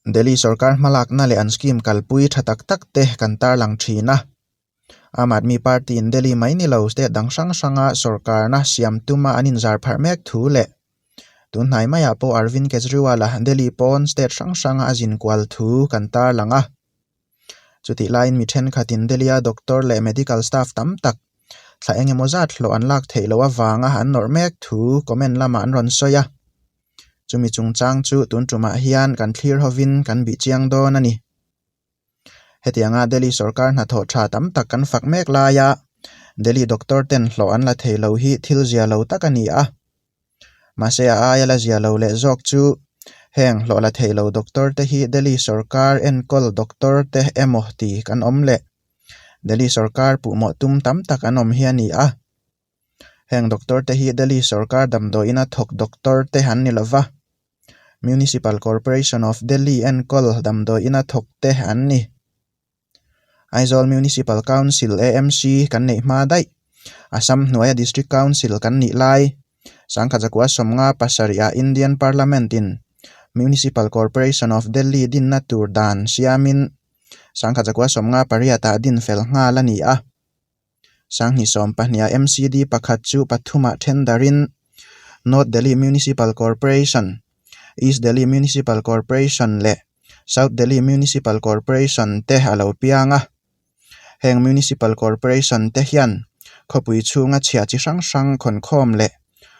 Delhi sorkar hmalakna leh an scheme kalpui tha tak tak te kan tarlang thin a. Aam Aadmi Party in Delhi mai ni lo state dang hrang hranga sorkarna siam tuma an inzar pharh mek thu leh tun hnai maiah pawh Arvind Kejriwal-a Delhi pawn state hrang hranga a zin kual thu kan tarlang a. Chutih laiin mi thenkhatin Delhi-a doctor leh medical staff tam tak thla eng emaw zat hlawh an lak theih loh avanga an nawrh mek thu comment lamah an rawn sawi a. Chumi chungchang chu tun tumah hian kan thlir hovin kan bih chiang dawn a ni. Hetianga Delhi sorkar hnathawh tha tam tak kan fak mek laia Delhi doctor ten hlawh an la thei lo hi thil zia lo tak a ni a. Mahse a aia la zia lo leh zawk chu heng hlawh la thei lo doctor te hi Delhi sorkar enkawl doctor te emaw ti kan awm leh Delhi sorkar puhmawh tum tam tak an awm hi a ni a. Heng doctor te hi Delhi sorkar damdawiina thawk doctor te an ni lova, Municipal Corporation of Delhi enkawl damdawiina thawk te an ni. Aizawl Municipal Council, AMC, kan neih hma daih. Assam hnuaia District Council kan nih lai, sangkhat zakua sawmnga pasarihah Indian Parliament in Municipal Corporation of Delhi dinna tur dan siamin sangkhat zakua sawmnga pariatah din fel nghal a ni a. Sanghnih sawm pahniha MCD pakhat chu pathumah then darin North Delhi Municipal Corporation, East Delhi Municipal Corporation leh South Delhi Municipal Corporation te a lo piang a. Heng Municipal Corporation te hian khawpui chhunga chhia chi hrang hrang khawnkhawm leh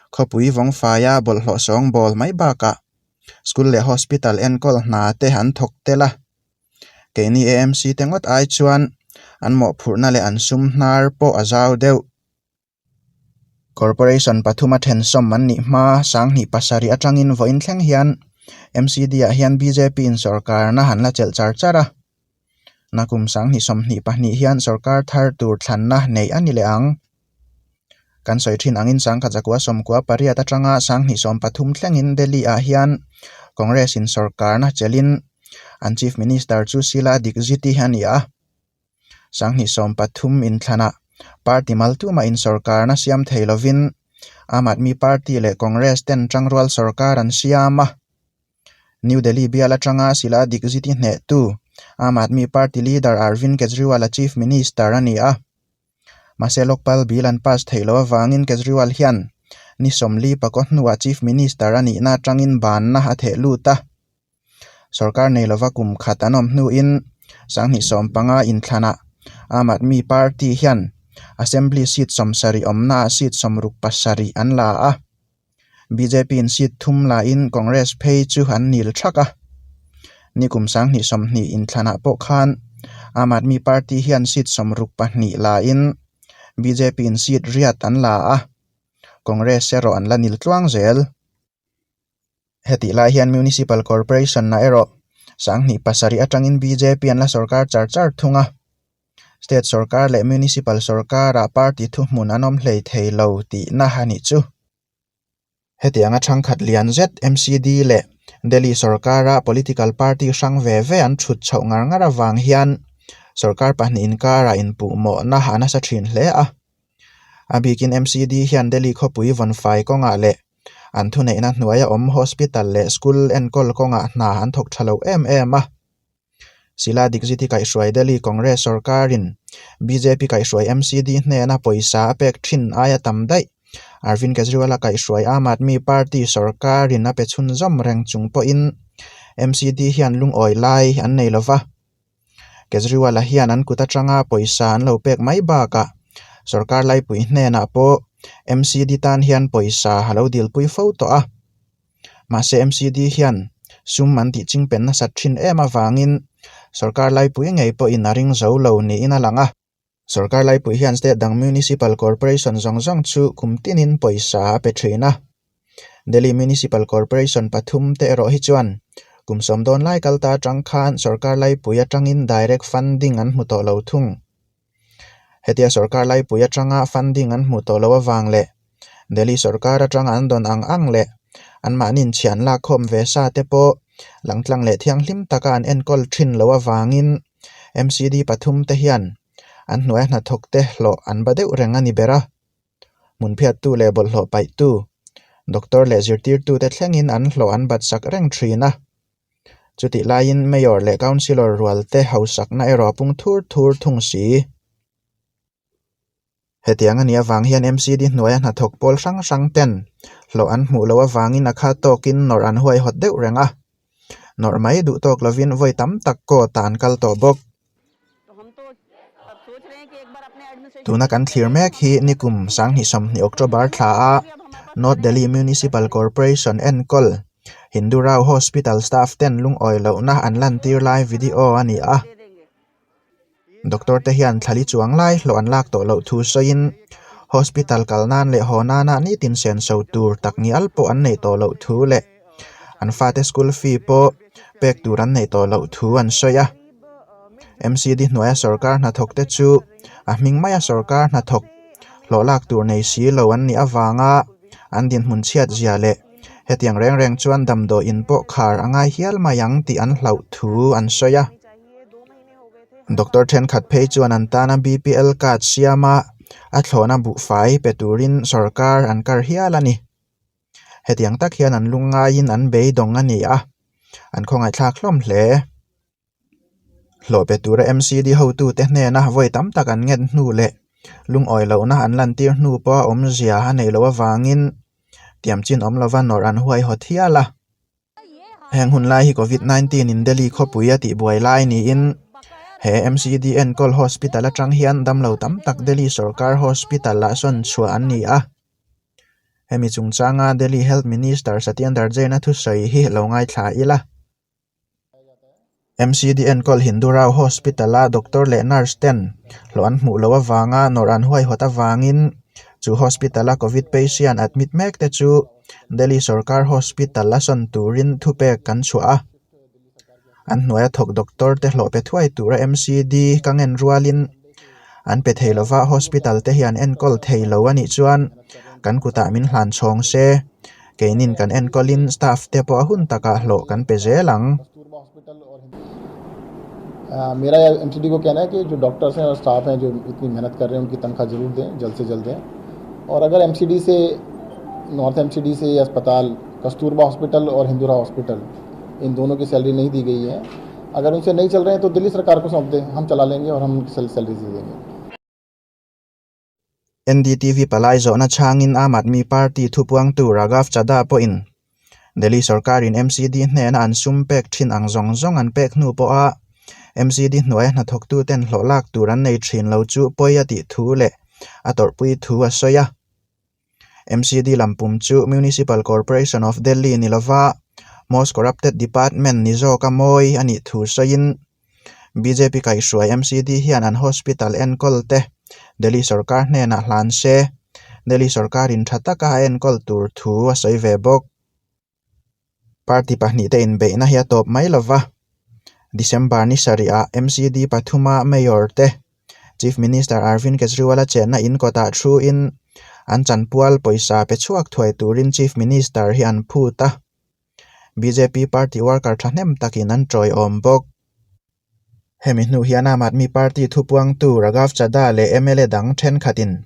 khawpui vawngfaia bawlhhlawh sawngbawl mai bakah school leh hospital enkawl hna te an thawk tel a. Keini AMC te ngawt ai chuan an mawhphurhna leh an sum hnar pawh a zau deuh. Corporation pathuma thensawm an nih hma sanghnih pasarih atangin vawiin thleng hian MCD ah hian bjp in sorkarna han la chelh char char a. Nakum sanghnih sawmhnih pahnih hian sorkar thar tur thlanna neih a ni leh ang. Kan sawi thin angin sangkhat zakua sawmkua pariat atanga sanghnih sawm pathum thlengin Delhi ah hian Congress in sorkarna chelhin an Chief Minister chu Sheila Dikshit-i a ni a. Sanghnih sawm pathum inthlanah party mal tumah in sorkarna siam thei lovin Aam Aadmi Party leh Congress ten tangrual sorkar an siam a. New Delhi bial atanga Sheila Dikshit-i hnehtu Aam Aadmi Party leader Arvind Kejriwal-a Chief Minister a ni a. Mahse Lokpal bill an pass theih loh avangin Kejriwal hian ni sawmli pakaw hnuah Chief Minister a nihna atangin banna a theh lut a. Sorkar nei lova kum khat an awm hnuin sanghnih sawm panga inthlanah Aam Aadmi Party hian Assembly seat sawmsarih awmnaah seat sawmruk pasarih an la a. Bjp in seat thum lahin Congress phei chu an nil thak a. Nikum sanghnih sawmhnih inthlanah pawh khan Aam Aadmi Party hian seat sawmruk pahnih lahin bjp in seat riat an la a, Congress erawh an la nil tluang zel. Hetih lai hian Municipal Corporation ah erawh sanghnih pasarih atangin bjp an la sorkar char char thung a. State sorkar leh Municipal sorkarah party thuhmun an awm hlei thei lo tihna a nih chu. Hetianga thangkhat lian zet MCD leh Delhi sorkara political party hrang ve ve an thut chhoh ngar ngar avang hian sorkar pahnih inkarah inpuhmawhna a nasa thin hle a. A bikin MCD hian Delhi khawpui vawnfai kawngah leh an thuneihna hnuaia awm hospital leh school enkawl kawngah hna an thawk tha lo em em a. Sheila Dikshit hi kaihhruai Delhi Congress sorkarin bjp kaihhruai MCD hnena pawisa a pek thin aia tam daih. Arvind Kejriwal-a kaihhruai Aam Aadmi Party sorkarin a pe chhunzawm reng chung pawhin MCD hian lungawi lai an nei lo va. Kejriwal-a hian an kut atanga pawisa an lo pek mai bakah sorkar laipui hnenah pawh MCD tan hian pawisa a lo dilpui fo tawh a. Mahse MCD hian sum an tih chingpen nasat thin em avangin sorkar laipui ngei pawhin a ring zo lo niin a lang a. Sorkar laipui hian state dang Municipal Corporation zawng zawng chu kum tinin pawisa a pe thin a. Delhi Municipal Corporation pathum te erawh hi chuan kum sawm dawn lai kal ta atang khan sorkar laipui atangin direct funding an hmu tawh lo thung. Hetia sorkar laipui atanga funding an hmuh tawh loh avang leh Delhi sorkar atanga an dawn ang ang leh anmahni inchhia an lakkhawm ve sa te pawh langtlang leh thianghlim taka an enkawl thin loh avangin MCD pathum te hian an hnuaia hnathawk te hlawh an ba deuh reng a ni ber a. Hmunphiattu leh bawlhhlawh paihtu, doctor leh zirtirtute thlengin an hlawh an bat sak reng thin a. Chutih laiin Mayor leh Councillor rualte hausakna erawh a pung thur thur thung si. Hetiang a nih avang hian MCD hnuaia hnathawk pawl hrang hrang ten hlawh an hmuh loh avangin a khat tawkin nawrh an huaihawt deuh reng a. Nawrh mai duh tawk lovin vawi tam tak court ah an kal tawh bawk. Tuna kan thlir mek hi nikum 2020 October thla a North Delhi Municipal Corporation enkawl Hindu Rao Hospital staff ten lungawi lohna an lantir lai video a ni a. Doctor te hian thlali chuang lai hlawh an lak tawh loh thu sawiin hospital kal nan leh haw nana nitin senso tur tak ngial pawh an neih tawh loh thu leh an fate school fee pawh pek tur an neih tawh loh thu an sawi a. MCD hnuaia sorkar hnathawk te chu a hming maia sorkar hnathawk hlawh lak tur nei si lo an nih avanga an dinhmun chhiat zia leh hetiang reng reng chuan damdawi in pawh khar a ngai hial mai ang tih an hlauh thu an sawi a. Doctor thenkhat phei chuan an tana BPL card siama a thlawhna buhfai pe turin sorkar an kar hial a ni. Hetiang tak hian an lung ngaiin an beidawng a ni a, an khawngaihthlak hlawm hle. Hlawh pe tura MCD hotute hnena vawi tam tak an ngen hnu leh lungawi lohna an lantir hnu pawha awmzia a neih loh avangin tiamchin awm lova nawrh an huaihawt hial a. Heng hun lai hi Covid 19 in Delhi khawpui a tihbuai lai niin he MCD enkawl hospital atang hian damlo tam tak Delhi sorkar hospital ah sawn chhuah an ni a. Hemi chungchanga Delhi Health Minister Satyendar Jain a thusawi hi lo ngaithla ila. MCD enkawl Hindu Rao Hospital-a doctor leh nurse ten hlawh an hmuh loh avanga nawrh an huaihawt avangin chu hospital-a covid patient admit mek te chu Delhi sorkar hospital a sawn turin thupek kan chhuah a. An hnuaia thawk doctor te hlawh pe thuai tura MCD ka ngen rualin an pe thei lova hospital te hian enkawl thei lo a nih chuan kan kutah min hlan chhawng se. Keinin kan enkawlin staff te pawh a hun takah hlawh kan pe zel ang. मेरा एमसीडी को कहना है कि जो डॉक्टर्स हैं और स्टाफ हैं जो इतनी मेहनत कर रहे हैं उनकी तनख्वाह ज़रूर दें जल्द से जल्द दें और अगर एमसीडी से नॉर्थ एमसीडी से ये अस्पताल कस्तूरबा हॉस्पिटल और हिंदूराव हॉस्पिटल इन दोनों की सैलरी नहीं दी गई है अगर उनसे नहीं चल रहे हैं तो दिल्ली सरकार को सौंप दें हम चला लेंगे और हम उनकी सैलरी दे देंगे NDTV palai zawhna chhangin Aam Aadmi Party thupuangtu Raghav Chadha pawhin Delhi sorkarin MCD hnena an sum pek thin ang zawng zawng an pek hnu pawha MCD hnuaia hnathawktuten hlawh lak tur an nei thin lo chu pawi a tih thu leh a tawrhpui thu a sawi a. MCD lampum chu Municipal Corporation of Delhi ni lova Most Corrupted Department ni zawka mawi a nih thu sawiin bjp kaihhruai MCD hian an hospital enkawl te Delhi sorkar hnenah hlan se, Delhi sorkarin tha taka a enkawl tur thu a sawi ve bawk. Party pahnihte inbeihna hi a tawp mai lova, December ni sarihah MCD pathuma Mayor te Chief Minister Arvind Kejriwal-a chenna in kawtah thuin an chanpual pawisa pe chhuak thuai turin Chief Minister hi an phut a. Bjp party worker thahnem takin an tawiawm bawk. Hemi hnu hian Aam Aadmi Party thupuangtu Raghav Chadha leh mla dang thenkhatin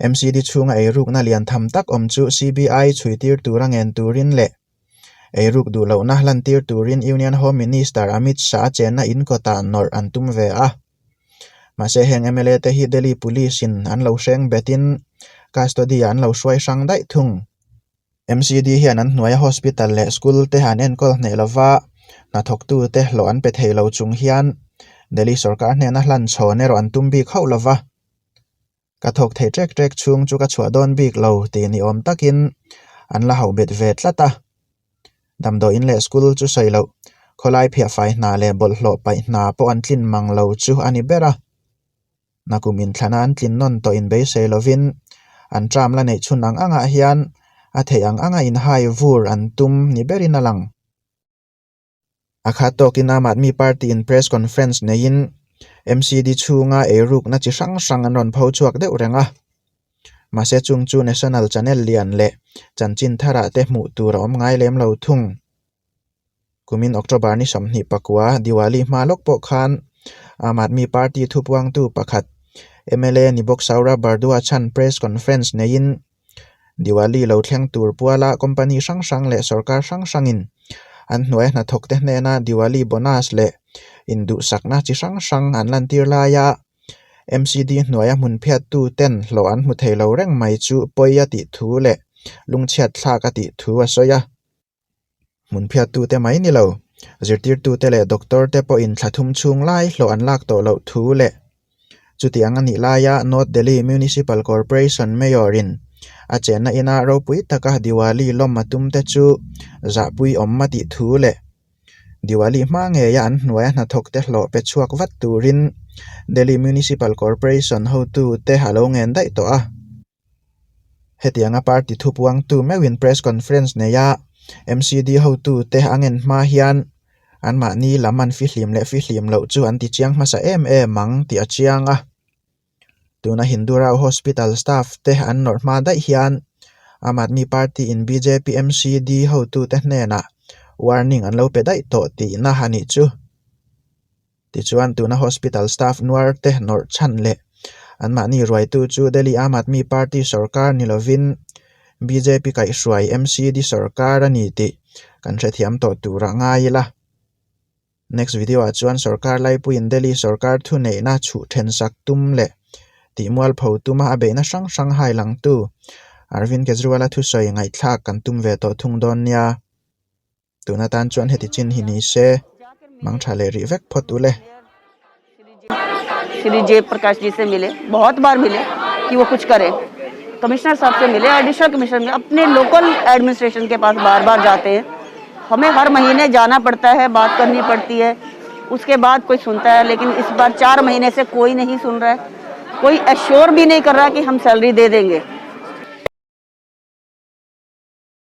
MCD chhunga eirukna lian tham tak awm chu CBI chhuitir tura ngen turin leh eiruk duh lohna hlantir turin Union Home Minister Amit Shah a chenna in kawtah nawrh an tum ve a. Mahse heng mla te hi Delhi Police in an lo hreng betin custody-ah an lo hruai hrang daih thung. MCD hian an hnuaia hospital leh school te an enkawl hneh lova, hnathawktu te hlawh an pe thei lo chung hian Delhi sorkar hnena hlan chhawn erawh an tum bik hauh lova. Ka thawk thei ṭek ṭek chhung chu ka chhuah dawn bik lo tih ni awm takin an la hauh bet ve tlat a. Damdawiin leh school chu sawi loh, khawlai phiahfai hna leh bawlhhlawh paih hna pawh an tlin mang lo chu a ni ber a. Nakum inthlana an tlin nawn tawh inbeisei lovin an term la neih chhun ang angah hian a theih ang anga inhai vur an tum ni berin a lang. A khat tawkin Aam Aadmi Party in press conference neiin MCD chhunga eirukna chi hrang hrang an rawn pho chhuak deuh reng a. Mahse chung chu National Channel lian leh chanchin tharah te hmuh tur a awm ngai lem lo thung. Kumin October ni 24 Diwali hma lawk pawh khan Aam Aadmi Party thupuangtu pakhat mla ni bawk Saurabh Bhardwaj chan press conference neiin Diwali lo thleng tur puala company hrang hrang leh sorkar hrang hrangin an hnuaia hnathawkte hnena Diwali bonus leh induhsakna chi hrang hrang an lantir laia MCD hnuaia hmun phiattu ten hlawh an hmu thei lo reng mai chu pawi a tih thu leh lungchhiat thlak a tih thu a sawi a. Hmun phiattute mai ni lo, zirtirtute leh doctor te pawhin thla thum chhung lai hlawh an lak tawh loh thu leh chutiang a nih laia North Delhi Municipal Corporation Mayor in a chenna ina ropui taka Diwali lawm a tum te chu zahpui awm a tih thu leh Diwali hma ngeia an hnuaia hnathawkte hlawh pe chhuak vat turin Delhi Municipal Corporation hotute a lo ngen daih tawh a. Hetianga party thupuangtu meuhin press conference neia MCD hotute a ngen hma hian anmahni lam an fihlim leh fihlim loh chu an tichiang hmasa em em ang tih a chiang a. Tuna Hindu Rao Hospital staff te an nawrh hma daih hian Aam Aadmi Party in bjp MCD hotute hnenah warning an lo pe daih tawh tihna a nih chu. Tichuan, tuna hospital staff nuar te nawrh chhan leh anmahni ruaitu chu Delhi Aam Aadmi Party sorkar ni lovin bjp kaihhruai MCD sorkar a ni tih kan hrethiam tawh turah ngai ila. Next video ah chuan sorkar laipuiin Delhi sorkar thuneihna chhuh then sak tum leh tihmualpho tuma a beihna hrang hrang hai langtu Arvind Kejriwal-a thusawi ngaihthlak kan tum ve tawh thung dawn nia. Tun atan chuan heti chin hi ni se, mang tha leh rih vek phawt u le. Shri Jai Prakash ji से मिले बहुत बार मिले कि वो कुछ करे कमिश्नर साहब से मिले एडिशनल कमिश्नर में अपने लोकल एडमिनिस्ट्रेशन के पास बार बार जाते हैं हमें हर महीने जाना पड़ता है बात करनी पड़ती है उसके बाद कोई सुनता है लेकिन इस बार चार महीने से कोई नहीं सुन रहा है कोई एश्योर भी नहीं कर रहा कि हम सैलरी दे देंगे।